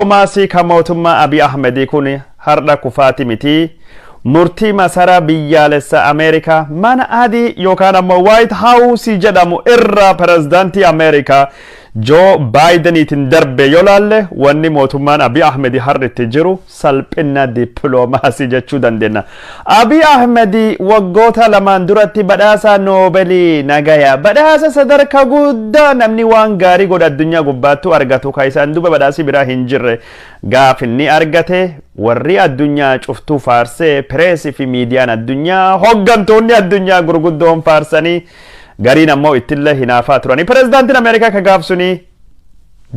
Dippilomaasii kan mootummaa Abiy Ahmedii kun har'a kufaati miti. Murtii masaraa biyyaalessa Ameerikaa mana adii yookaan ammoo White House jedhamu irraa pirezidaantii Ameerikaa Joo Baayideniitiin darbe yoo laalle, wanni mootummaan Abiy Ahmed har'a itti jiru salphina dippiloomaasii jechuu dandeenya. Abiy Ahmed waggoota 2n duratti badhaasa Noobelii nagaya, badhaasa sadarkaa guddaa namni waan gaarii godhe addunyaa gubbaattuu argatu, kan isaan duuba badhaasii biraa hin jirre, gaaf inni argate warri addunyaa cuftuu faarsee, pireesii fi miidiyaan addunyaa, hoggantoonni addunyaa gurguddoon faarsanii, gariin ammoo ittillee hinaafaa turanii. Pireezidaantiin Ameerikaa ka gaaf sunii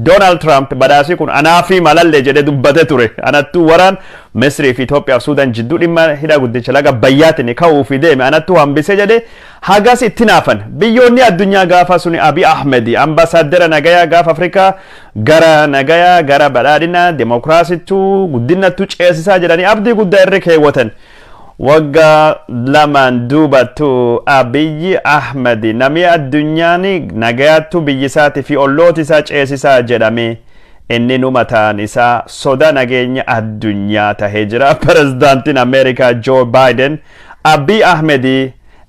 Doonaald Tiraamp badhaasii kun anaa fi malallee jedhee dubbate ture. Anattuu waraan Misrii fi Itoophiyaa fi Suudaan jidduu dhimma hidha guddicha laga Abbayyaatiin ka'uu fi deeme anattuu hambise jedhee hagas itti naafan. Biyyoonni addunyaa gaafa suni Abiy Ahmed ambasaaddera nagayaa gaafa Afrikaa gara nagayaa, gara badhaadhinaa, demokiraasittuu, guddinattuu ceesisaa jedhanii abdii guddaa irra keewwatan. Waggaa 2n duubattu Abiyyi Ahmed namni addunyaan nagayaattu biyyisaati fi ollooti isaa ceesisaa jedhame inni nu mataan isaa soda nageenya addunyaa tahee jira. Pirezidaantiin Ameerikaa Joe Biden Abiy Ahmed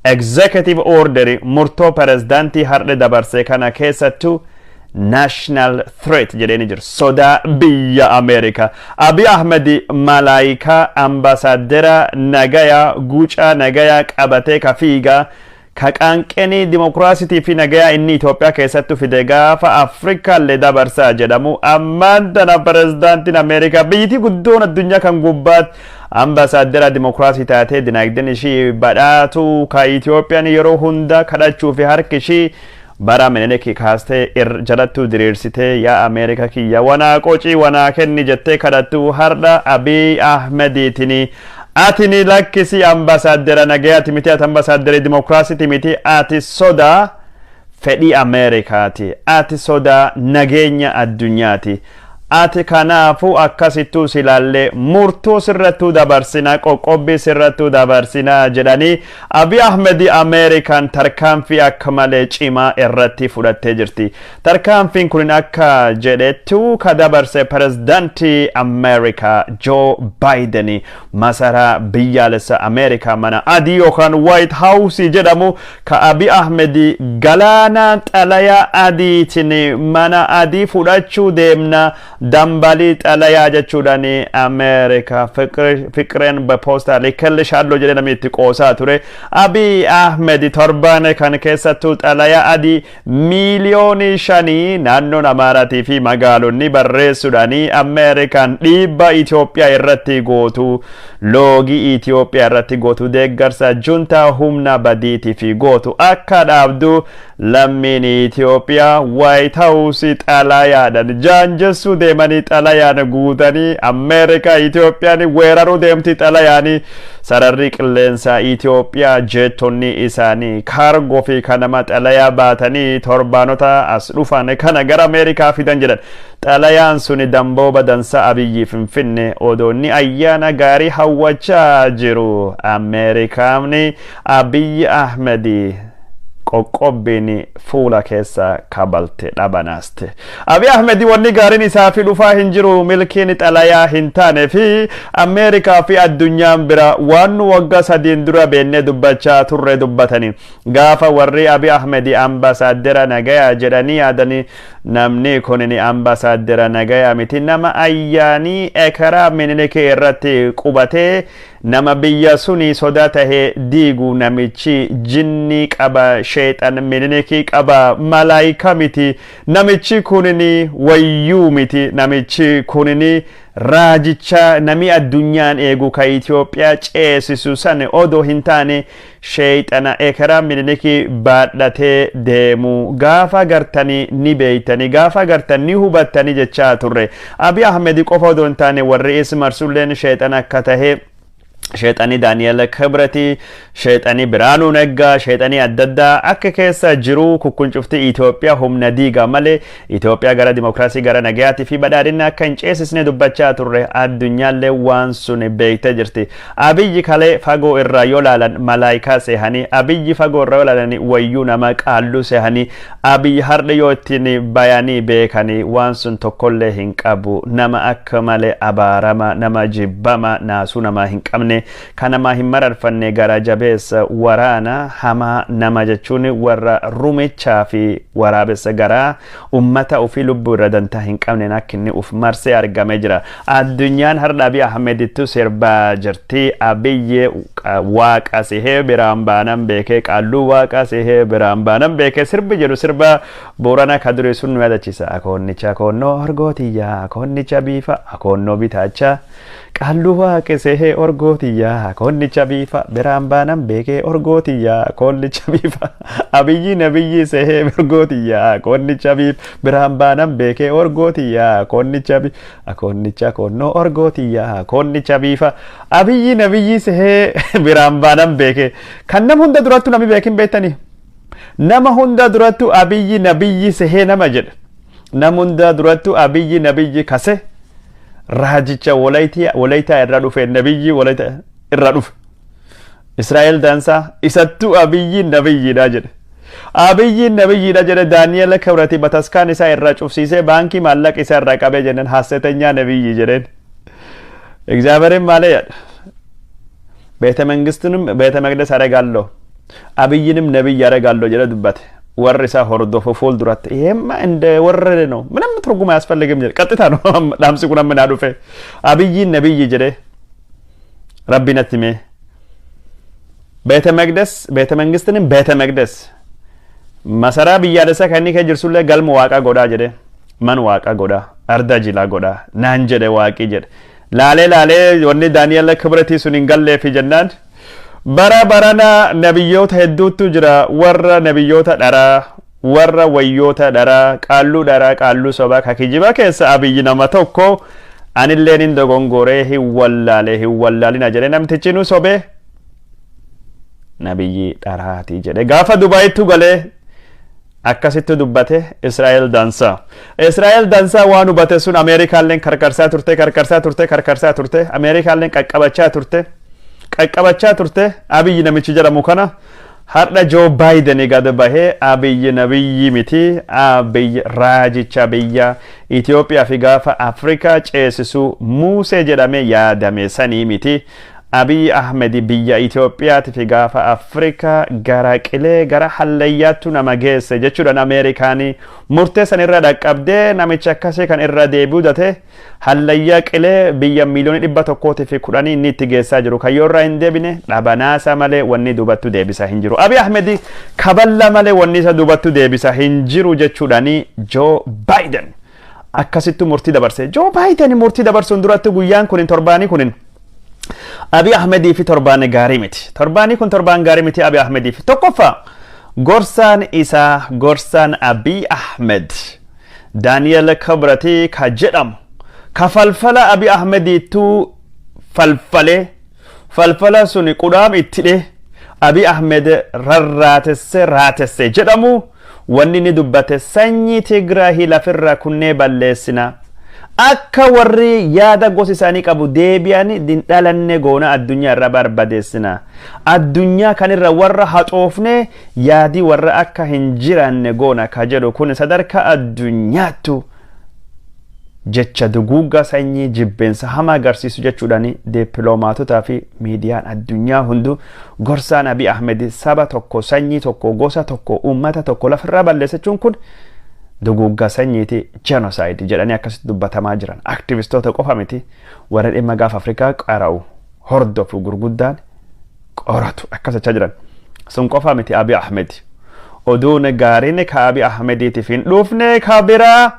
executive order, murtoo pirezidaantii har'a dabarse kana keessattuu national threat jedhee jira. Sodaa biyya Ameerikaa. Abiy Ahmed malaayikaa ambasaaddera nagayaa guucaa nagayaa qabatee ka fiigaa, ka qaanqeenii dimokiraasitii fi nagayaa inni Itoophiyaa keessatti fide gaafa Afrikaallee dabarsaa jedhamu, ammaan tana pirezidaantiin Ameerikaa biyyittii guddoon addunyaa kan gubbaatti ambasaaddera dimokiraasii taatee dinagdeen ishii badhaatu, ka Itoophiyaan yeroo hunda kadhachuu fi harki ishii bara Minilik kaastee jalattuu diriirsitee, "Yaa Ameerika kiyya, wanaa qocii wanaa kenni," jettee kadhattu, har'a Abiy Ahmediitiin atini lakkisi, ambasaaddera nagayaati miti, ati ambasaaddera dimokiraasiiti miti, ati sodaa fedhii Ameerikaati, ati sodaa nageenya addunyaati. Ati kanaafuu akkasittuu silaallee murtoo sirrattuu dabarsinaa, qoqqobbii sirrattuu dabarsinaa jedhanii Abiy Ahmed Ameerikaan tarkaanfii akka malee cimaa irratti fudhattee jirti. Tarkaanfiin kun akka jedhettu ka dabarse pirezidaantii Ameerikaa Joe Biden masaraa biyyaalessa Ameerikaa mana adii yookaan White House jedhamu ka Abiy Ahmed galaana xalayaa adiitiin mana adii fudhachuu deemna, dambalii xalayaa jechuudhaan Ameerikaa "ፍቅሬን በፖስታ ልኬልሻለሁ" jedhee namni itti qoosaa ture. Abiy Ahmed torban kan keessattuu xalayaa adii 5 miiliyoonii naannoon Amaaraatii fi magaalonni barreessuudhaan Ameerikaan dhiibba Itoophiyaa irratti gootu, loogii Itoophiyaa irratti gootu, deeggarsa juntaa humna badiitii fi gootu akka dhaabdu lammiin Itoophiyaa White House xalayaadhaan jaanjessuu deemanii, xalayaan guutanii Ameerikaa Itoophiyaan weeraruu deemti, xalayaanii sararri qilleensaa Itoophiyaa jeettonni isaanii kaargoo fi kanama xalayaa baatanii torbaanota as dhufan kana gara Ameerikaa fidan jedhan. Xalayaan suni dambooba dansaa Abiyyi Finfinne odoonni ayyaana gaarii hawwachaa jiru Ameerikaamni Abiyyi Ahmedi qoqqobbiin fuula keessa kabalte dhabanaaste. Abiy Ahmed wanni gaariin isaa fi dhufaa hin jiru, milkiin xalayaa hin taane fi Ameerikaa fi addunyaan bira waan nu waggaa 3n dura beennee dubbachaa turre dubbatanii. Gaafa warri Abiy Ahmed ambasaaddera nagayaa jedhanii yaadanii, namni kun ni ambasaaddera nagayaa miti, nama ayyaanii ekeraa Minilikii irratti qubatee nama biyya suni soda tahee diigu, namichi jinni qaba, sheexan Minilikii qaba, malaayika miti namichi kunini, wayyuu miti namichi kunini, raajicha nami addunyaan eegu ka Itoophiyaa ceesisu san odoo hin taane sheexana ekeraa Minilikii baadhatee deemu gaafa gartanii ni beeytanii, gaafa gartan ni hubattanii jechaa turre. Abiy Ahmed qofa odoo hin taane warri is marsulleen sheexana akka tahee Sheexanii Daani'el Kibrati, sheexanii Biraanuu Naggaa, sheexanii adda addaa akka keessa jiru kukkuncufti Itoophiyaa humna diigaa malee Itoophiyaa gara dimokiraasii, gara nagayaatii fi badhaadhina akka hin ceesisne dubbachaa turre. Addunyaallee waan sun beektee jirti. Abiyyi kalee fagoo irraa yoo laalan malaayikaa seehanii, Abiyyi fagoo irraa yoo laalan wayyuu nama qaalluu seehanii, Abiyyi har'a yoo ittiin bayanii beekanii waan sun tokkollee hin qabu. Nama akka malee abaarama, nama jibbama, naasuu namaa hin qabne, kan namaa hin mararfanne, gara jabeessa, waraana hamaa nama jechuun warra rumichaa fi waraabessa garaa ummata ofii lubbuu irra dantaa hin qabne akka inni uf marsee argamee jira. Addunyaan har'a Abiy Ahmedittu sirbaa jirti. Abiyyi waaqa sihee biraan baanan beekee, qaalluu waaqa sihee biraan baanan beekee sirbi jedhu sirba Boorana ka durii sun nu yaadachiisa. Akoonnicha akoonnoo orgootiyyaa, akoonnicha biifa, akoonnoo bitaacha. Qaalluu waaqa sihee orgootiyyaa, akoonnicha biifa, biraan baanan beekee orgootiyyaa, akoonnicha biifa. Abiyyi nabiyyi sihee orgootiyyaa, akoonnicha biifa, biraan baanan beekee orgootiyyaa, akoonnicha biifa, akoonnicha akoonnoo orgootiyyaa, akoonnicha biifa. Abiyyi nabiyyi sihee biraan baanan beekee. Kan nama hunda durattu namni beekin beektanii? Nama hunda durattu Abiyyi nabiyyi sihee nama jedhe. Nama hunda durattu Abiyyi nabiyyi kase raajicha Walaytaa irraa dhufe, nabiyyi Walaytaa irraa dhufe. Israa'el Daansaa isattuu Abiyyi nabiyyiidha jedhe. Abiyyi nabiyyiidha jedhe. Daani'el Kibrati bataskaan isaa irraa cufsiisee baankii maallaqa isaa irraa qabee jennaan ሐሰተኛ ነብይ jedheen. እግዚአብሔርን ማለ ቤተ መንግስትንም ቤተ መቅደስ አደርጋለሁ፣ አብይንም ነብይ አደርጋለሁ jedhe dubbate. Warri isaa hordofu fuulduratti ይሄማ እንደ ወረደ ነው፣ ምንም ትርጉም አያስፈልግም jedhe. ቀጥታ ነው dhaamsi kun amma naa dhufe. Abiyyiin nabiyyi jedhe Rabbi natti hime. ቤተ መቅደስ ቤተ መንግስትንም ቤተ መቅደስ masaraa biyyaalessaa kan inni kee jirsullee galma Waaqaa godhaa jedhe, man Waaqaa godhaa, arda jilaa godhaa naan jedhe Waaqii jedhe. Laalee laalee wanni Daani'el Kibratii sun hin galleefi jennaan bara barana nabiyyoota hedduutu jira. Warra nabiyyoota dharaa, warra wayyoota dharaa, qaalluu dharaa, qaalluu sobaa ka kijiba keessa Abiyyi nama tokko. Anilleen hin dogongoree, hin wallaalee, hin wallaalina jedhe. Namtichi nu sobee nabiyyi dharaati jedhe. Gaafa Dubaayittu galee akkasitti dubbate Israa'el Dansaa. Israa'el Dansaa waan hubate sun Ameerikaalleen karkarsaa turte, karkarsaa turte, karkarsaa turte, Ameerikaalleen qaqqabachaa turte, qaqqabachaa turte Abiyyi namichi jedhamu kana. Har'a Joo Baayiden gad bahee Abiyyi nabiyyi miti, Abiyyi raajicha biyya Itoophiyaa fi gaafa Afrikaa ceesisuu Muusee jedhamee yaadame sanii miti. Abiy Ahmed biyya Itoophiyaati fi gaafa Afrikaa gara qilee, gara hallayyaattu nama geesse jechuudhaan Ameerikaanii murtee san irra dhaqqabdee namicha akkasii kan irra deebi'uu date hallayyaa qilee biyya miiliyoona 110 inni itti geessaa jiru kayyoo irraa hin deebine dhabanaasa malee wanni dubattu deebisaa hin jiru. Abiy Ahmed kaballa malee wanni isa dubattu deebisaa hin jiru jechuudhaani Joo Baayiden akkasittu murtii dabarse. Joo Baayiden murtii dabarsuun duratti guyyaan kunin, torbaanii kunin Abiy Ahmedii fi torbaan gaarii miti. Torbaanii kun torbaan gaarii miti Abiy Ahmedii fi. Tokkoffaa, gorsaan isaa, gorsaan Abiy Ahmed Daani'el Kibratii ka jedhamu ka falfala Abiy Ahmediitu falfalee falfala sun qudhaam itti dhe Abiy Ahmed rarraatesse raatesse jedhamu, wanni inni dubbate sanyii Tigraahii lafirraa kunnee balleessina. Akka warri yaada gosa isaanii qabu deebi'an hin dhalanne goona, addunyaa irra barbadeessina. Addunyaa kanirra warra haxoofne yaadii warra akka hin jiraanne goona ka jedhu kun sadarkaa addunyaattu jecha duguugga sanyii jibbeensa hamaa agarsiisu jechuudhaan dippiloomaatotaa fi miidiyaan addunyaa hundu gorsaan Abiy Ahmed saba tokko, sanyii tokko, gosa tokko, uummata tokko lafarraa balleessachuun kun duguugga sanyiiti, genocide jedhanii akkasitti dubbatamaa jiran. Aktivistoota qofa miti, warra dhimma gaafa Afrikaa qara'u hordofu gurguddaan qoratu akkas jechaa jiran. Sun qofa miti Abiy Ahmed. Oduun gaariin ka Abiy Ahmediitiif hin dhufne ka biraa,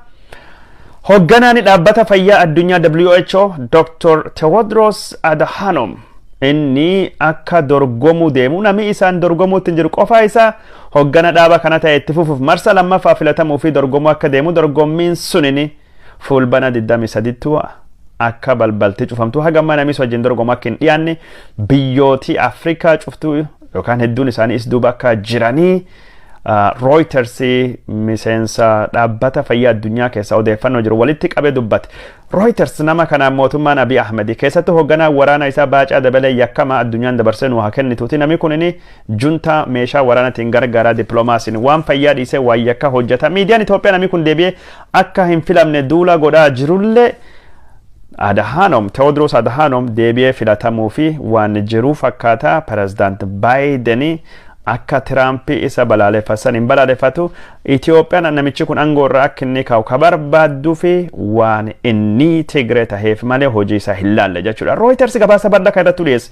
hoogganaan dhaabbata fayyaa addunyaa WHO Dr. Tewodros Adhanom inni akka dorgomuu deemu, namni isaan dorgomuutti hin jiru, qofa isaa hoggana dhaaba kana ta'e itti fufuuf marsa lammaffaa filatamuu fi dorgomuu akka deemu. Dorgommiin sunini Fulbana 23ttu Akka balbalti cufamtu haga ammaa namni wajjin dorgomu akka hin dhiyaanne, biyyootii Afrikaa cuftuu yookaan hedduun isaanii is duuba akka jiranii Reuters miseensa dhaabbata fayyaa addunyaa keessa odeeffannoo jiru walitti qabee dubbate. Reuters nama kanaan mootummaan Abiy Ahmed, keessattuu hoogganaa waraana isaa Baacaa Dabalee, yakkama addunyaan dabarsee nu haa kennituuti. Namni kun inni juntaa meeshaa waraanaatiin gargaaraa, dippiloomaasiin waan fayyaa dhiisee waan yakka hojjeta. Miidiyaan Itoophiyaa namni kun deebi'ee akka hin filamne duula godhaa jirullee, Adhanom, Tewoodiroos Adhanom deebi'ee filatamuu fi waan jiru fakkaata. Pirezidaant Baayideni akka Tiraampii isa balaaleffatan hin balaaleffatu. Itoophiyaan namichi kun aangoo irraa akka inni kaa'u ka barbaadduu fi waan inni Tigree taheef malee hojii isaa hin laalle jechuudha. Reuters gabaasa bal'aa kan irratti dhiyeesse.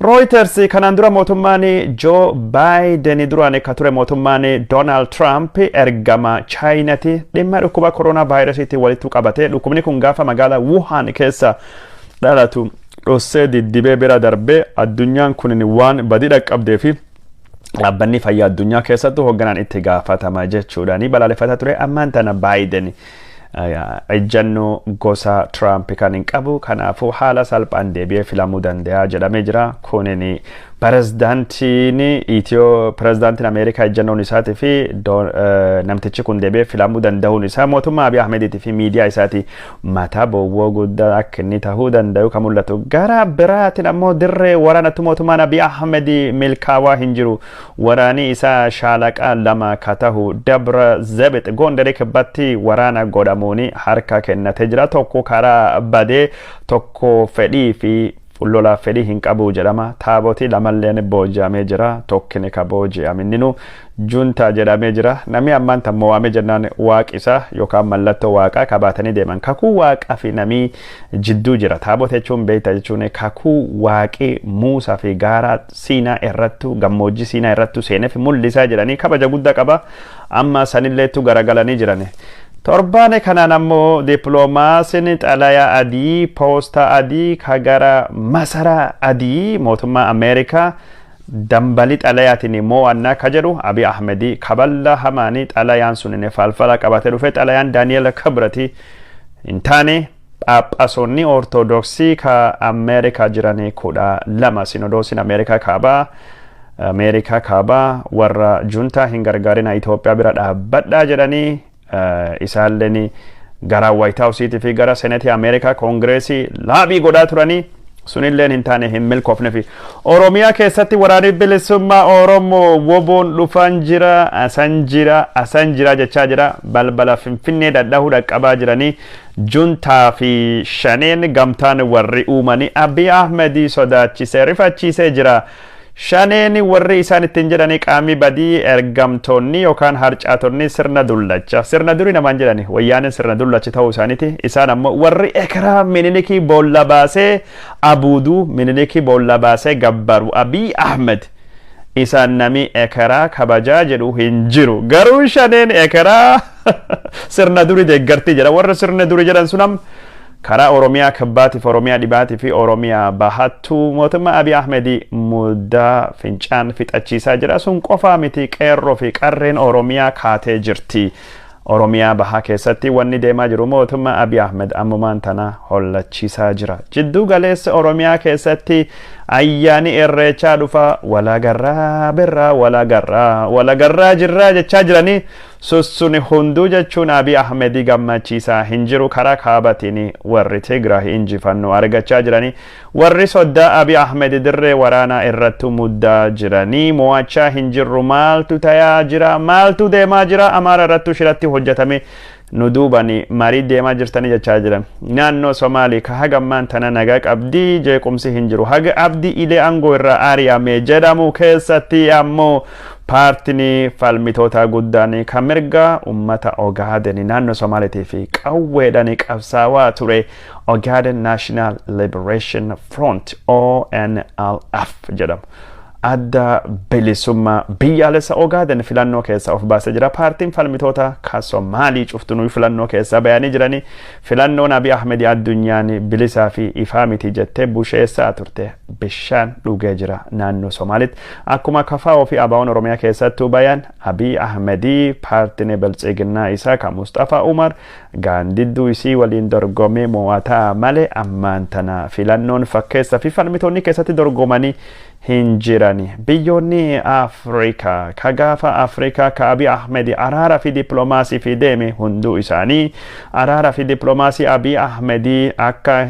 Reuters kanaan dura mootummaan Joe Biden duraan akka ture mootummaan Donald Trump ergama Chaayinaatti dhimma dhukkuba koronaa vaayirasiitti walitti qabate. Dhukkubni kun gaafa magaalaa Wuhan keessa dhalatu dhossee diddibee bira darbee addunyaan kun waan badii dhaqqabdee fi dhaabbanni fayyaa addunyaa keessattuu hoogganaan itti gaafatama jechuudha. Ni balaaleffata ture. Ammaan tana Biden ejjannoo gosa Trump kan hin qabu, kanaafuu haala salphaan deebi'ee filamuu danda'a jedhamee jira. Kunin pirezidaantiin Itiyoo, pirezidaantiin Ameerikaa ejjannoon isaatii fi namtichi kun deebi'ee filamuu danda'uun isaa mootummaa Abiy Ahmediitii fi miidiyaa isaati mataa bowwoo guddaa akka inni tahuu danda'u kan mul'atu. Gara biraatiin ammoo dirree waraanatti mootummaan Abiy Ahmed milkaawaa hin jiru. Waraanii isaa shaalaqaa 2 ka tahu Dabra Zebit Gondarii kibbatti waraana godhamuun harka kennatee jira. Tokko karaa badee, tokko fedhii fi lolaaf fedhii hin qabu jedhama. Taabotii lamalleen booji'amee jira. Tokkini ka booji'amininu juntaa jedhamee jira. Namni ammaan tan mo'amee jennaan waaqisa yookaan mallattoo waaqaa qabaatanii deeman. Kakuu waaqaa fi namii jidduu jira. Taabota jechuun beekta jechuun kakuu waaqii Muusaa fi gaara Siinaa irrattu, gammoojjii Siinaa irrattu seeneef mul'isaa jedhanii kabaja guddaa qaba. Amma sanilleettu garagalanii jiran. Torbaane kanaan ammoo dippiloomaasiin xalayaa adii, poostaa adii ka gara masaraa adii mootummaa Ameerikaa dambalii xalayaatiin mo'annaa ka jedhu Abiy Ahmedii kaballaa hamaanii xalayaan sun falfala qabatee dhufe. Xalayaan Daani'el Kibrati hin taane. Phaaphaasonni Ortodoksii ka Ameerikaa jiranii 12, sinodoosiin Ameerikaa kaabaa warra juntaa hin gargaarina, Itoophiyaa bira dhaabbadhaa jedhanii isaalleen gara White House fi gara Senetii Ameerikaa Koongireesii lobby godhaa turanii sunilleen hin taane, hin milkoofne. Fi Oromiyaa keessatti waraanni bilisummaa Oromoo woboon dhufan jira, asan jira, asan jira jechaa jira. Balbala Finfinnee dhadhahuu dhaqqabaa jiranii. Juntaa fi shaneen gamtaan warri uumanii Abiy Ahmedii sodaachisee rifachiisee jira. Shaneen warri isaan ittiin jedhanii qaamii badii ergamtoonni yookaan harcaatonni sirna dullacha. Sirna durii namaan jedhani, wayyaaneen sirna dullacha ta'uu isaaniiti. Isaan ammoo warri ekeraa Minilikii boolla baasee abuuduu, Minilikii boolla baasee gabbaru Abiy Ahmed. Isaan nami ekeraa kabajaa jedhu hin jiru. Garuu shaneen ekeraa sirna durii deeggartii jedha. Warra sirna durii jedhan sunam karaa Oromiyaa kibbaatiif, Oromiyaa dhibaatii fi Oromiyaa bahattuu mootummaa Abiy Ahmedii muddaa fincaan fixachiisaa jira. Sun qofaa miti, qeerroo fi qarreen Oromiyaa kaatee jirti. Oromiyaa bahaa keessatti wanni deemaa jiru mootummaa Abiy Ahmed ammumaan tana hollachiisaa jira. Jidduu galeessa Oromiyaa keessatti ayyaani Irreechaa dhufa, walagarraa birraa walagarraa walagarraa jirraa jechaa jiranii sussuni hunduu jechuun Abiy Ahmedii gammachiisaa hin jiru. Karaa kaabatiin warri Tigraay injifannoo argachaa jiranii, warri soddaa Abiy Ahmed dirree waraanaa irratti muddaa jiranii mo'achaa hin jirru. Maaltu tayaa jira? Maaltu deemaa jira? Amaara irrattu shiratti hojjetame nu duubani marii deemaa jirtanii jechaa jiran. Naannoo Somaalii ka hagammaan tana nagaa qabdii, jeequmsi hin jiru. Haga Abdii Ilee aangoo irraa ari'ame jedhamu keessatti ammoo paartiin falmitoota guddaan kan mirga ummata Ogaaden naannoo Somaaliitii fi qawweedhaan qabsaawaa ture Ogaden National Liberation Front, ONLF jedhamu. Adda bilisummaa biyyaalessa Ogaaden filannoo keessa of baasee jira. Paartiin falmitoota ka Somaalii cuftunuu filannoo keessa bayanii jiranii. Filannoon Abiy Ahmed addunyaan bilisaa fi ifaa miti jettee busheessaa turte. Bishaan dhugee jira naannoo Somaalitti. Akkuma KFO fi ABO'n Oromiyaa keessattuu bayan, Abiy Ahmedii paartiin Biltsiginnaa isaa kan Mustafaa Umar gaandidduu isii waliin dorgomee mo'ataa malee, ammaan tana filannoon fakkeessa fi falmitoonni keessatti dorgomanii hin jirani. Biyyoonni Afrikaa ka gaafa Afrikaa ka Abiy Ahmed araara fi dippiloomaasii fi deeme hunduu isaanii araara fi dippiloomaasii Abiy Ahmedii akka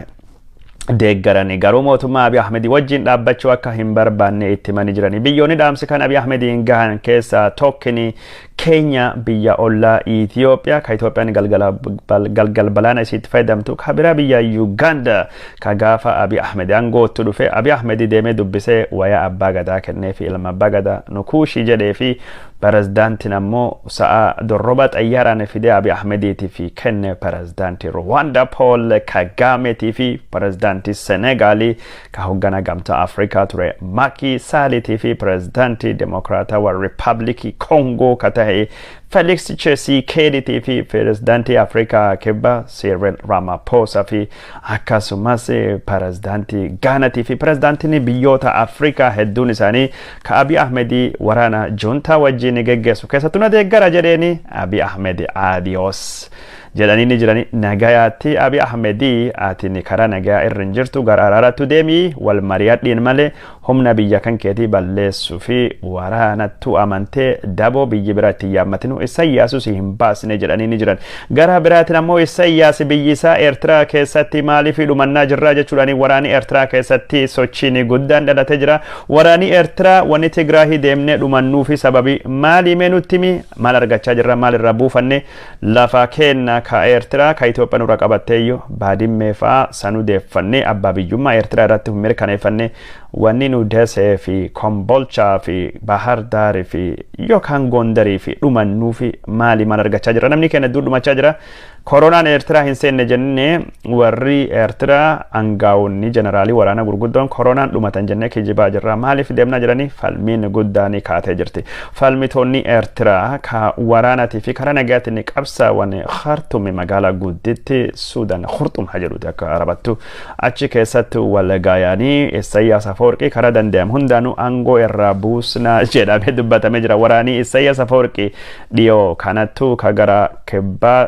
deeggarani, garuu mootummaa Abiy Ahmed wajjin dhaabbachuu akka hin barbaanne itti himanii jirani. Biyyoonni dhaamsi kan Abiy Ahmediin gahan keessaa tokkini Keenya, biyya ollaa Itoophiyaa ka Itoophiyaan galgal balaana isiitti fayyadamtu. Ka biraa biyya Uganda ka gaafa Abiy Ahmed aangootti dhufe Abiy Ahmed deemee dubbisee wayaa abbaa gadaa kennee fi ilma abbaa gadaa nukuushii jedhee fi pirezidaantiin ammoo sa'a dorroba xayyaaraan fidee Abiy Ahmediitii fi kenne, pirezidaantii Rwanda Paul Kagameetii fi pirezidaantii Senegaalii ka hoogganaa Gamtaa Afrikaa ture Macky Sallitii fi pirezidaantii Dimokiraatawaa Riippaabilikii Koongoo ka ta'e Felix Tshisekeditii fi pirezidaantii Afrikaa Kibbaa Cyril Ramaphosa fi akkasumas pirezidaantii Gaanatii fi pirezidaantiin biyyoota Afrikaa hedduun isaanii ka Abiy Ahmedii waraana juntaa wajjin geggeessu keessattuu na deeggara jedheeni Abiy Ahmed adios jedhanii ni jirani. Nagayaatti Abiy Ahmedii, ati karaa nagayaa irra hin jirtu, gara araarattu deemii wal mari'adhiin malee humna biyya kan keetii balleessuu fi waraanattu amantee daboo biyyi biraa itti yaammatinu Isayyaasus hin baasne jedhanii ni jiran. Gara biraatiin ammoo Isayyaas biyyi isaa Eertiraa keessatti maaliif dhumannaa jirraa jechuudhaan waraanni Eertiraa keessatti sochiin guddaan dhalatee jira. Waraanni Eertiraa wanni Tigraahii deemnee dhumannuu fi sababii maalii? Mee nutti himi, maal argachaa jirra? Maal irraa buufanne? Lafa keenna ka Eertiraa ka Itoophiyaa nurra qabatteeyyu Baadimmee fa'aa sanuu deeffannee abbaa biyyummaa Eertiraa irratti mirkaneeffanne, wanni nu Desee fi Kombolchaa fi Bahar Daarii fi yookaan Gondarii fi dhumannuu fi maali? Maal argachaa jira? Namni keenya hedduu dhumachaa jira. Koronaan Eertiraa hin seenne jennee, warri Eertiraa angaa'onni jeneraalii waraana gurguddoon koronaan dhumatan jennee kijibaa jirra. Maaliif deemnaa jiranii? Falmiin guddaan kaatee jirti. Falmitoonni Eertiraa ka waraanaatii fi karaa nagaatiin qabsaawwan Khartuumi, magaalaa gudditti Suudaan, Khurxum haa jedhuti akka Arabattu, achi keessatti wal gaayanii Isaayyaas Afawarqii karaa danda'am hundaanuu aangoo irraa buusnaa jedhamee dubbatamee jira. Waraanii Isaayyaas Afawarqii dhiyoo kanattuu ka gara kibbaa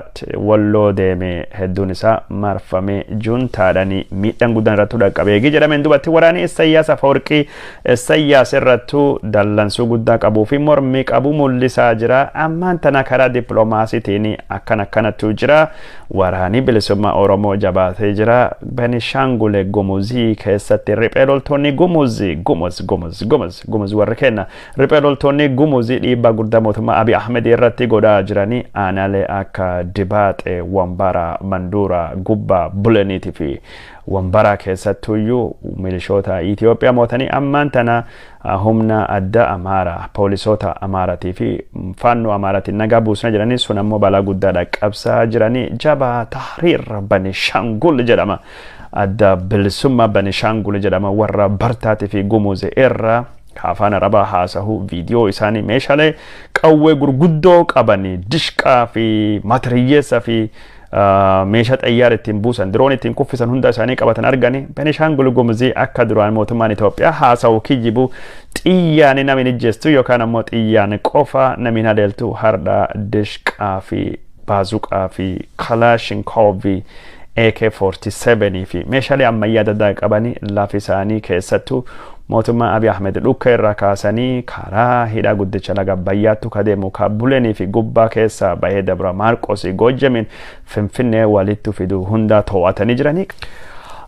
Walloo deeme hedduun isaa marfamee juntaadhaan miidhaan guddaan irratti dhaqqabee jedhameen dubbatti. Waraanii Isaayyaas Afawarqii Isaayyaas irrattuu dallansuu guddaa qabuu fi mormii qabu mul'isaa jira. Ammaan tana karaa dippiloomaasiitiin akkan akkanattu jira. Waraanii bilisummaa Oromoo jabaatee jira. Benishaangul Gumuzii keessatti riphee loltoonni Gumuzii, Gumuz, Gumuz, Gumuz, Gumuz, warri kenna riphee loltoonni Gumuzii dhiibbaa guddaa mootummaa Abiy Ahmed irratti godhaa jiranii aanaalee akka Dibaaxe, Wambara, Manduura, Gubbaa, Buleniitii fi Wambaraa keessattuyyuu milishoota Itoophiyaa mootanii ammaan tana humna adda Amaaraa, poolisoota Amaaratii fi faannoo Amaaraatiin nagaa buusna jedhanii, sun ammoo balaa guddaadha qabsaa jiranii. Jabaa Tahriir Banishaangul jedhama. Adda Bilisummaa Banishaangul jedhama, warra Bartaatii fi Gumuze irra afaan Arabaa haasahu viidiyoo isaanii meeshaalee qawwee gurguddoo qabanii, dishqaa fi matiriyyeessa fi meeshaa xayyaara ittiin buusan, diroon ittiin kuffisan hunda isaanii qabatan argani. Benishaangul Gumuzii akka duraan mootummaan Itoophiyaa haasa'u kijibu xiyyaan namni ijjeestu yookaan ammoo xiyyaan qofa namni haleeltu, hardha dishqaa fi baazuqaa fi kalaashinkoovii, AK-47 fi meeshaalee ammayyaa adda addaa qabanii lafa isaanii keessattuu mootummaa Abiy Ahmed dhukka irraa kaasanii karaa hidha guddicha laga Abbayyaattu ka deemu ka Bulenii fi Gubbaa keessaa bahee Dabra Maarqos Goojjamiin Finfinnee walittu fidu hundaa to'atanii jiranii.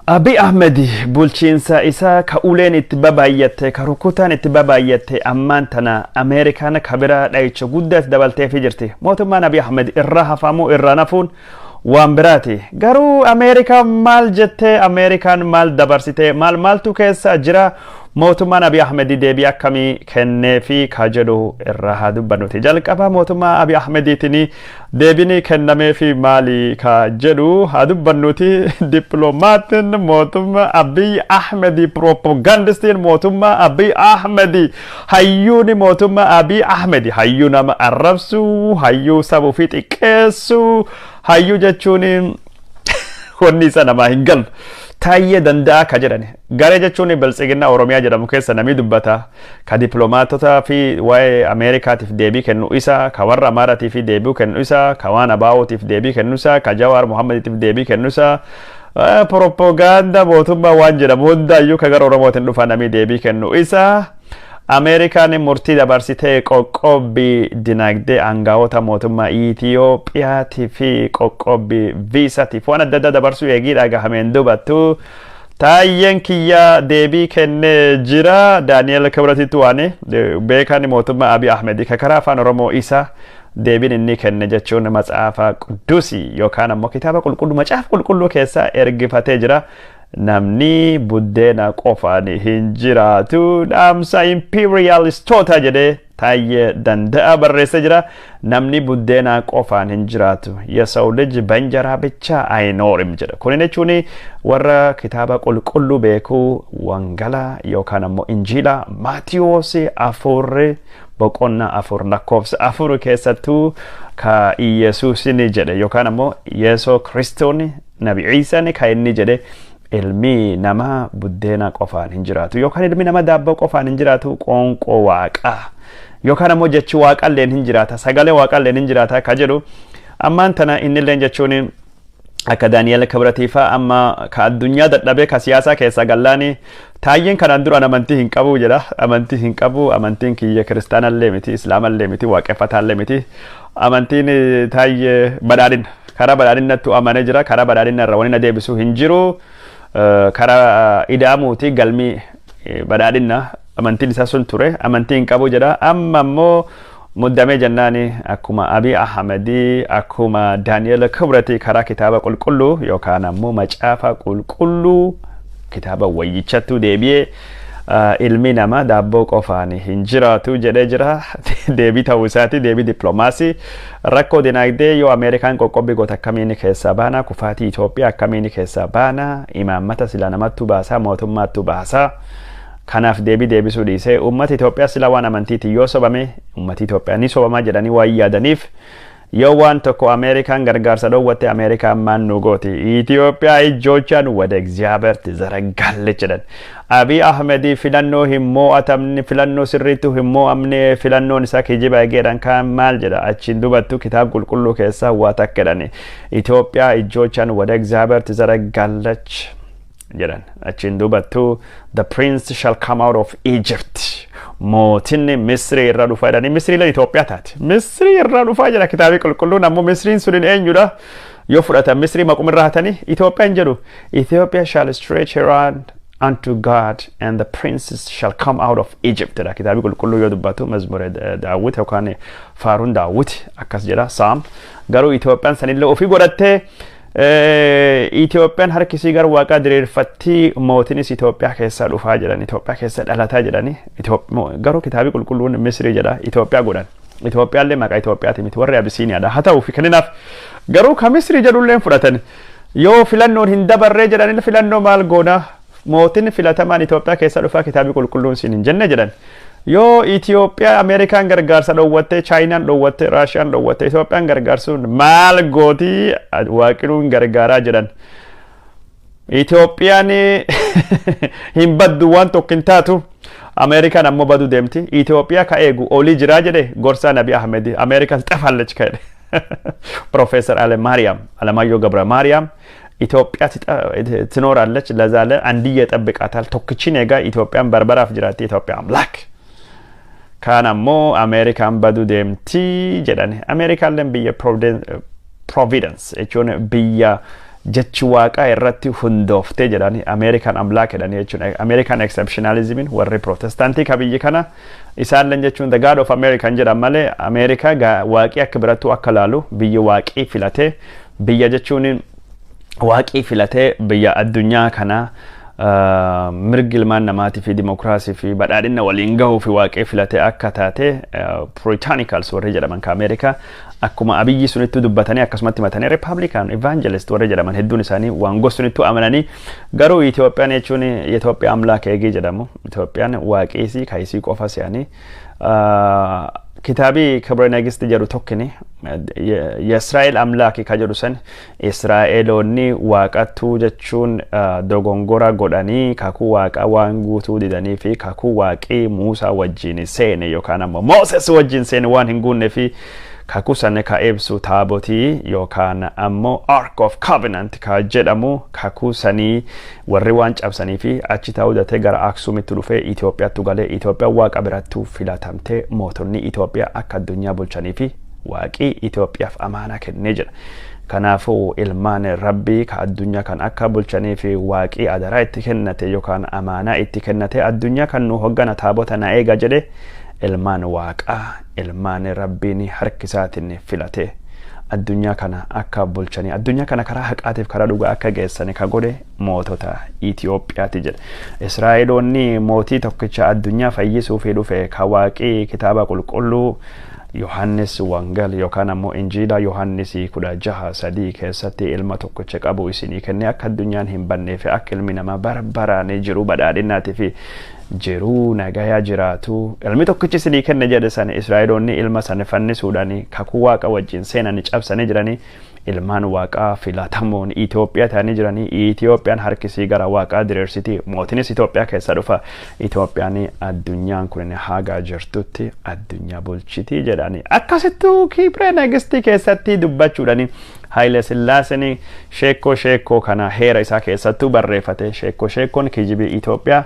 Abiy Ahmed bulchiinsa isaa ka uleen itti babaayyatte, ka rukutaan itti babaayyatte, ammaan tana Ameerikaan ka biraa dhayicha guddaa itti dabalteefii jirti. Mootummaan Abiy Ahmed irraa hafamuu irraa nafuun waan biraati. Garuu Ameerikaan maal jettee, Ameerikaan maal dabarsitee, maal maaltu keessa jira, mootummaan Abiy Ahmed deebii akkamii kennee fi ka jedhu irraa haa dubbannuti. Jalqaba mootummaa Abiy Ahmediitiin deebiin kennamee fi maali ka jedhu haa dubbannuti. Dippiloomaattiin mootummaa Abiy Ahmed, piroopagandistiin mootummaa Abiy Ahmed, hayyuun mootummaa Abiy Ahmed, hayyuu nama arrabsu, hayyuu saba ofii xiqqeessu, hayyuu jechuun wanni isa namaa hin galu. Taayyee Danda'a ka jedhani. Garee jechuun Biltsiginnaa Oromiyaa jedhamu keessa namni dubbata. Ka dippiloomaatota fi waa'ee Ameerikaatiif deebii kennu isa, ka warra Amaaraatiif deebii kennu isa, ka waan Abaa'ootiif deebii kennu isa, ka Jawaar Muhammadiitiif deebii kennu isa. Propagaanda mootummaa waan jedhamu hundaayyuu ka gara Oromootiin dhufa namni deebii kennu isa. Ameerikaan murtii dabarsitee qoqqobbii dinagdee aangawoota mootummaa Itiyoophiyaatii fi qoqqobbii viisaatiif waan adda addaa dabarsuu eegii dhagahameen dubattu. Taayyeen kiyya deebii kennee jira. Daani'el Kibratitti waan beekan mootummaa Abiy Ahmed ka karaa Afaan Oromoo isa deebiin inni kenne jechuun Matsaafa Qudduusii yookaan ammoo Kitaaba Qulqulluu, Macaafa Qulqulluu keessaa ergifatee jira. Namni buddeena qofaan hin jiraatu, dhaamsa imperialistoota jedhee Taayyee Danda'a barreessee jira. Namni buddeena qofaan hin jiraatu. የሰው ልጅ በእንጀራ ብቻ አይኖርም jedha. Kun jechuun warra Kitaaba Qulqulluu beekuu Wangalaa yookaan ammoo Injiila Maatiyoos 4 boqonnaa 4 lakkoofsa 4 keessattuu ka Iyesuusin jedhe yookaan ammoo Yeesoo Kiristoon, Nabi Iisaan, ka inni jedhe ilmi namaa buddeena qofaan hin jiraatu yookaan ilmi namaa daabboo qofaan hin jiraatu, qoonqoo Waaqaa yookaan ammoo jechi Waaqalleen hin jiraata, sagalee Waaqalleen hin jiraata ka jedhu. Ammaan tana innilleen jechuun akka Daani'el Kibratiifaa amma ka addunyaa dadhabee ka siyaasaa keessa gallaani. Taayyeen kanaan duraan amantii hin qabu jedha. Amantii hin qabu, amantiin kiyya kiristaanallee miti, islaamallee miti, waaqeffataallee miti. Amantiin Taayyee badhaadhina, karaa badhaadhinattu amanee jira. Karaa badhaadhina irra wani na deebisuu hin jiru. Karaa ida'amuuti galmii badhaadhina amantiin isaa sun ture. Amantii hin qabu jedha. Amma immoo muddamee jennaani akkuma Abiy Ahmedii, akkuma Daani'el Kibrati karaa Kitaaba Qulqulluu yookaan ammoo Macaafa Qulqulluu, kitaaba wayyichatti deebi'ee ilmi namaa daabboo qofaan hin jiraatu jedhee jira. Deebii ta'uu isaati, deebii dippiloomaasii. Rakkoo dinagdee yoo Ameerikaan qoqqobbii goota akkamiin keessaa baana? Kufaatii Itoophiyaa akkamiin keessaa baana? Imaammata sila namattu baasaa, mootummaattu baasaa. Kanaaf deebii deebisuu dhiisee uummata Itoophiyaa sila waan amantiitiin yoo sobame uummati Itoophiyaa ni sobamaa jedhanii waan yaadaniif, yoo waan tokko Ameerikaan gargaarsa dhoowwatte, Ameerikaan maan nu gooti? Itoophiyaa እጆቿን ወደ እግዚአብሔር ትዘረጋለች jedhan. Abiy Ahmed filannoo hin mo'atamne, filannoo sirriitti hin mo'amne, filannoon isaa kijiba egeedhaan kaan maal jedha? Achiin dubattu Kitaaba Qulqulluu keessaa waa takka jedhani. Itoophiyaa እጆቿን ወደ እግዚአብሔር ትዘረጋለች jedhan. Achiin dubattu "The prince shall come out of Egypt", mootinni Misrii irra dhufa jedhanii. Misrii illee Itoophiyaa taate, Misrii irra dhufaa jedha Kitaabii Qulqulluun. Ammoo Misriin sunin eenyudha? Yoo fudhatan Misrii maquma irraa hatanii Itoophiyaan jedhu. "Ethiopia shall stretch her hand unto God and the princes shall come out of Egypt" jedha Kitaabii Qulqulluu yoo dubbatu. Mazmura Daawwit yookaan faaruun Daawwit akkas jedha, Saam. Garuu Itoophiyaan sanillee ofii godhattee, Itoophiyaan harkisii gara Waaqaa diriirfatti, mootinis Itoophiyaa keessaa dhufaa jedhan, Itoophiyaa keessa dhalataa jedhani. Garuu Kitaabii Qulqulluun Misrii jedha, Itoophiyaa godhan. Itoophiyaallee maqaa Itoophiyaati miti, warri Abisiiniyaadha. Haa ta'uuf kenninaaf garuu ka Misrii jedhullee fudhatan. Yoo filannoon hin dabarree jedhani, filannoo maal goona? Mootiin filatamaan Itoophiyaa keessa dhufaa Kitaabii Qulqulluun siin hin jenne jedhan. Yoo Itoophiyaa Ameerikaan gargaarsa dhoowwatte, Chaayinaan dhoowwatte, Raashiyaan dhoowwatte, Itoophiyaan gargaarsuun maal gootii? Waaqinuun gargaaraa jedhan. Itoophiyaan hin baddu, waan tokko hin taatu. Ameerikaan ammoo baduu deemti. Itoophiyaa ka eegu olii jiraa jedhe gorsaa Nabi Ahmed. Ameerikaan ትጠፋለች ka jedhe. Profeesar Ale Maariyaam, Alamaayyoo Gabra Maariyaam, Itoophiyaa ትኖራለች ለዛለ አንድዬ ጠብቃታል, tokkichi egaa Itoophiyaan barbaraaf jiraatti, Itoophiyaa አምላክ. Kaan ammoo Ameerikaan baduu deemti jedhan. Ameerikaalleen biyya providence jechuun biyya jechi Waaqaa irratti hundooftee jedhani. Ameerikaan አምላክ jedhani jechuun Ameerikaan exceptionalismiin warri Protestaantii ka biyyi kana isaalleen jechuun the God of American jedhan malee, Ameerikaa Waaqii akka birattuu akka laalu, biyya Waaqii filatee, biyya jechuun Waaqii filatee, biyya addunyaa kanaa mirgi ilmaan namaatii fi dimokiraasii fi badhaadhina waliin gahuu fi Waaqee filatee akka taate Puritanicals warri jedhaman ka Ameerikaa akkuma Abiyyi sunittu dubbatanii akkasumatti himatanii. Republican evangelist warri jedhaman hedduun isaanii waan gosunittu amananii. Garuu Itoophiyaan jechuun Itoophiyaa አምላክ eegii jedhamu, Itoophiyaan Waaqiisii kaayisii qofa se'anii. Kitaabii Kibra Nagist jedhu tokkini የእስራኤል አምላክ ka jedhu san, Israa'eloonni waaqattuu jechuun dogongora godhanii kakuu Waaqa waan guutuu didanii fi kakuu Waaqii Muusaa wajjin seene yookaan ammoo Mooses wajjin seene waan hin guunne fi kakuu sana ka ibsu taabotii yookaan ammoo Ark of Covenant ka jedhamu, kakuu sanii warri waan cabsanii fi achi ta'uu datee gara Aksuumitti dhufee Itoophiyaatti galee, Itoophiyaan Waaqa birattuu filatamtee mootonni Itoophiyaa akka addunyaa bulchanii fi Waaqii Itoophiyaaf amaanaa kennee jira. Kanaafuu ilmaan Rabbii ka addunyaa kan akka bulchanii fi Waaqii adaraa itti kennate yookaan amaanaa itti kennate, addunyaa kan nu hoggana, taabota na eega jedhe, ilmaan Waaqaa, ilmaan Rabbiin harki isaatiin filate addunyaa kana akka bulchanii, addunyaa kana karaa haqaatiif karaa dhugaa akka geessani ka godhe mootota Itoophiyaati jedha. Israa'eloonni mootii tokkicha addunyaa fayyisuuf dhufe ka Waaqii kitaaba qulqulluu Yohannis Wangal yookaan ammoo Injiila Yohannis 16:3 keessatti ilma tokkicha qabu isinii kennee akka addunyaan hin bannee fi akka ilmi namaa bara baraan jiru badhaadhinaatii fi jiruu nagayaa jiraatu ilmi tokkichi isinii kenne jedhe san, Israa'eloonni ilma sana fannisuudhaan kakuu Waaqa wajjin seenanii cabsanii jiranii. Ilmaan Waaqaa filatamoon Itoophiyaa ta'anii jiranii. Itoophiyaan harkisii gara Waaqaa diriirsiti, mootinis Itoophiyaa keessa dhufa, Itoophiyaan addunyaan kun haga jirtutti addunyaa bulchitii jedhani akkasittuu Kibree Nagistii keessatti dubbachuudhani. Haile Sillaaseen sheekoo sheekoo kana heera isaa keessattuu barreeffate. Sheekoo sheekoon kijibii Itoophiyaa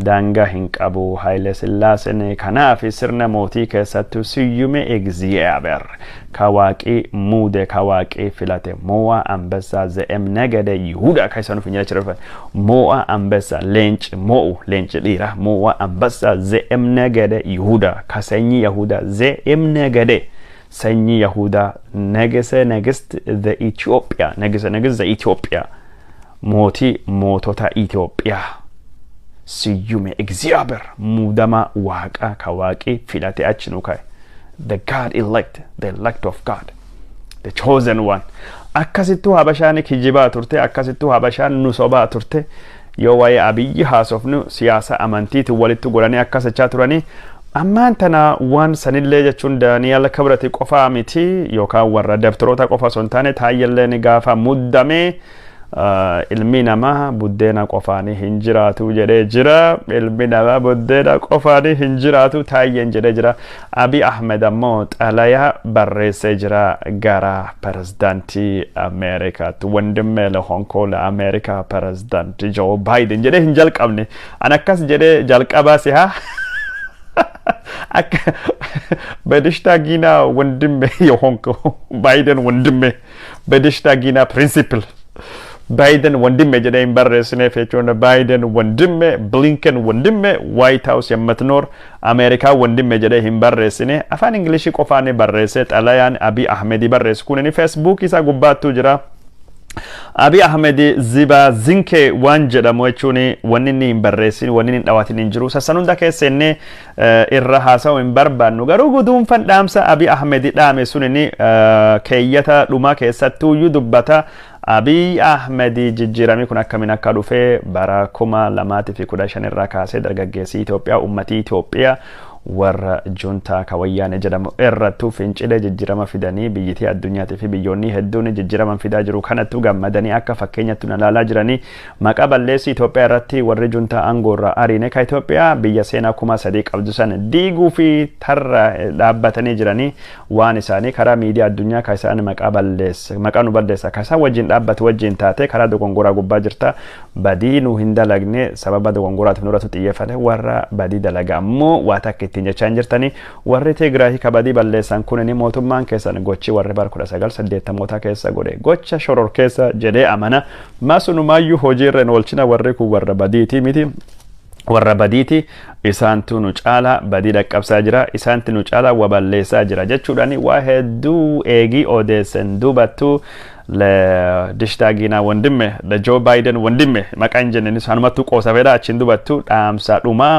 daangaa hin qabu. Haile Sillaaseen kanaaf sirna mootii keessattuu ስዩመ እግዚአብሔር ka Waaqii muude, ka Waaqii filate, ሞዓ አንበሳ ዘእምነገደ ይሁዳ ka isa nuuf hin jechuu, ሞዓ አንበሳ leenci mo'u, leenci dhiira, ሞዓ አንበሳ ዘእምነገደ ይሁዳ ka sanyii Yahudaa, ዘእምነገደ sanyii Yahudaa, ንጉሠ ነገሥት ዘኢትዮጵያ, ንጉሠ ነገሥት ዘኢትዮጵያ, mootii mootota Itoophiyaa, ስዩመ እግዚአብሔር, muudama Waaqa ka Waaqii filate achi nu kaa'e, the God elect, the elect of God, the chosen one. Akkasittuu Habashaan kijibaa turte, akkasittuu Habashaan nu sobaa turte. Yoo waa'ee Abiyyi haasofnu siyaasa amantiitiin walitti godhanii akkas jechaa turanii. Ammaan tana waan sanillee jechuun Daani'el Kibrati qofaa miti yookaan warra dabtaroota qofa osoo hin taane, Taayyelleen gaafa muddamee ilmi namaa buddeena qofaanii hin jiraatu jedhee jira. Ilmi namaa buddeena qofaanii hin jiraatu Taayyeen jedhee jira. Abiy Ahmed ammoo xalayaa barreessee jira gara pirezidaantii Ameerikaatti. ወንድሜ ለሆንከው ለአሜሪካ ፕሬዝዳንት Joe Biden jedhee hin jalqabne. An akkas jedhee jalqabaa sihaa akka በደስታ ጊና ወንድሜ የሆንከው ባይደን ወንድሜ, በደስታ ጊና principle Baayiden ወንድሜ jedhee hin barreessineef jechuun, Baayiden ወንድሜ, Blinken ወንድሜ, White House የምትኖር አሜሪካ ወንድሜ jedhee hin barreessine. Afaan Ingilishii qofaan barreesse. Xalayaan Abiy Ahmed barreessu kun inni Facebook isaa gubbaattuu jira. Abiy Ahmed ziba zinke waan jedhamu jechuun wanni inni hin barreessin, wanni inni hin dhawaatin hin jiru. Sassan hunda keessa inni irra haasa'u hin barbaannu. Garuu guduunfan dhaamsa Abiy Ahmed dhaame sun inni keeyyata dhumaa keessattuuyyuu dubbata. Abiy Ahmed jijjiiramni kun akkamiin akka dhufe bara 2015 irraa kaasee dargaggeessi Itoophiyaa, uummatii Itoophiyaa warra juntaa ka Wayyaane jedhamu irrattuu fincilee jijjiirama fidanii biyyitii addunyaatii fi biyyoonni hedduun jijjiirama fidaa jiru kanattuu gammadanii akka fakkeenyatti nu ilaalaa jiranii. Maqaa balleessi Itoophiyaa irratti warri juntaa aangoo irraa ariine ka Itoophiyaa biyya seenaa 3000 qabdu san diiguu fi tarra dhaabbatanii jiranii, waan isaanii karaa miidiyaa addunyaa ka isaan maqaa balleessa, maqaa nu balleessa, ka isaan wajjin dhaabbatu wajjin taate karaa dogongoraa gubbaa jirta. Badii nu hin dalagne sababa dogongoraatiif nurratti xiyyeeffate, warra badii dalaga ammoo waa takka ittiin jechaa hin jirtanii. Warri Tigraay ka badii balleessan kun mootummaan keessan gochi warri bara 1980moota keessa godhe gocha shoror keessa jedhee amana. Masunumayyuu hojiirra hin oolchina. Warri kun warra badiitii miti, warra badiiti, isaantu nu caala badii dhaqqabsaa jira, isaantu nu caala waballeessaa jira jechuudhaan waa hedduu eegii odeessan dubattu ለድሽታጊና ወንድሜ ለጆ ባይደን ወንድሜ maqaan jenneen isaanumatti qoosafedha. Achiin dubattu dhaamsa dhumaa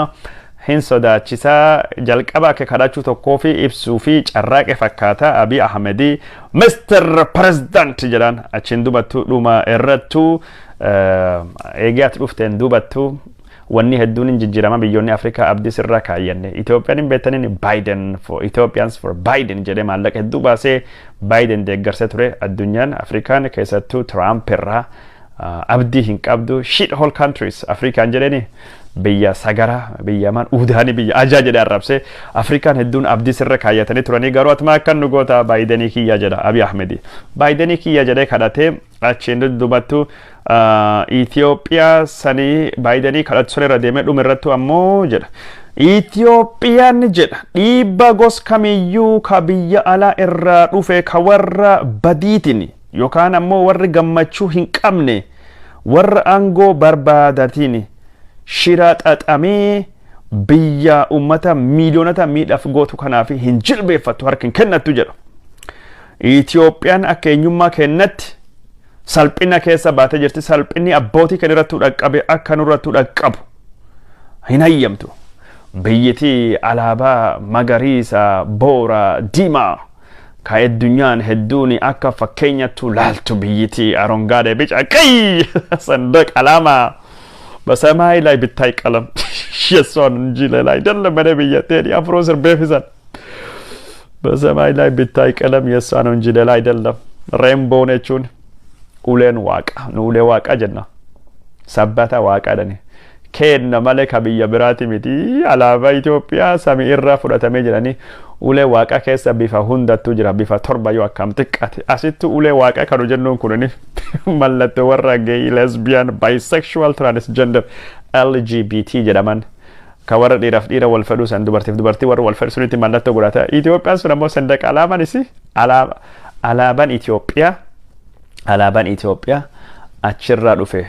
hin sodaachisaa jalqaba akka kadhachuu tokkoo fi ibsuu fi carraaqe fakkaata Abiy Ahmedii Mr. President jedhan. Achiin dubattu dhuma irrattu eegee ati dhufteen dubattu Wanni hedduun hin jijjiirama, biyyoonni Afrikaa abdii sirraa kaayyanne. Itoophiyaan hin beektaniin Biden for Ethiopians for Biden jedhee maallaqa hedduu baasee Biden deeggarsee ture. Addunyaan, Afrikaan keessattuu, Trump irraa abdii hin qabdu. Shit hole countries Afrikaan jedheni, biyya sagaraa, biyya man udaanii, biyya ajaa jedhee arrabsee. Afrikaan hedduun abdii sirra kaayyatanii turanii, garuu atuma akkan nu goota? Baayidenii kiyya jedha Abiy Ahmedi. Baayidenii kiyya jedhee kadhatee achiin duddubattu Itoophiyaa sanii Baayidenii kadhatu sun irra deemee dhuma irrattu ammoo jedha. Itoophiyaan jedha dhiibba gos kamiyyuu ka biyya alaa irraa dhufe, ka warra badiitiin yookaan ammoo warri gammachuu hin qabne, warra aangoo barbaadatiin shira xaxamee biyya ummata miiliyoonota miidhaaf gootu kanaaf hin jilbeeffattu, harka hin kennattu jedha. Itoophiyaan akka eenyummaa kennatti salphina keessa baatee jirti. Salphinni abbootii kan irrattuu dhaqqabe akka nurrattuu dhaqqabu hin hayyamtu. Biyyiti alaabaa magariisa, boora, diimaa ka addunyaan hedduun akka fakkeenyattu laaltu, biyyiti አረንጓዴ ቢጫ ቀይ ሰንደቅ ዓላማ በሰማይ ላይ ብታይ ቀለም የሷን እንጂ ሌላ አይደለም። እኔ ብዬ ቴዲ አፍሮ sirbeefisan በሰማይ ላይ ብታይ ቀለም የሷ ነው እንጂ ሌላ አይደለም። Rainbow jechuun uleen waaqa, nu ulee waaqa jenna, sabbata waaqa dhani kenna malee ka biyya biraati miti. Alaabaa Itoophiyaa samii irraa fudhatamee jedhanii, ulee waaqa keessa bifa hundattuu jira, bifa torba yoo akkam xiqqaate. Asitti ulee waaqa kanu jennuun kunini mallattoo warra gay, lesbian, bisexual, transgender, LGBT jedhaman, ka warra dhiiraaf dhiira wal fedhuu san, dubartiif dubartii warra wal fedhu sunitti mallattoo godhata. Itoophiyaan sun ammoo ሰንደቅ ዓላማን isi alaabaan Itoophiyaa achirraa dhufe.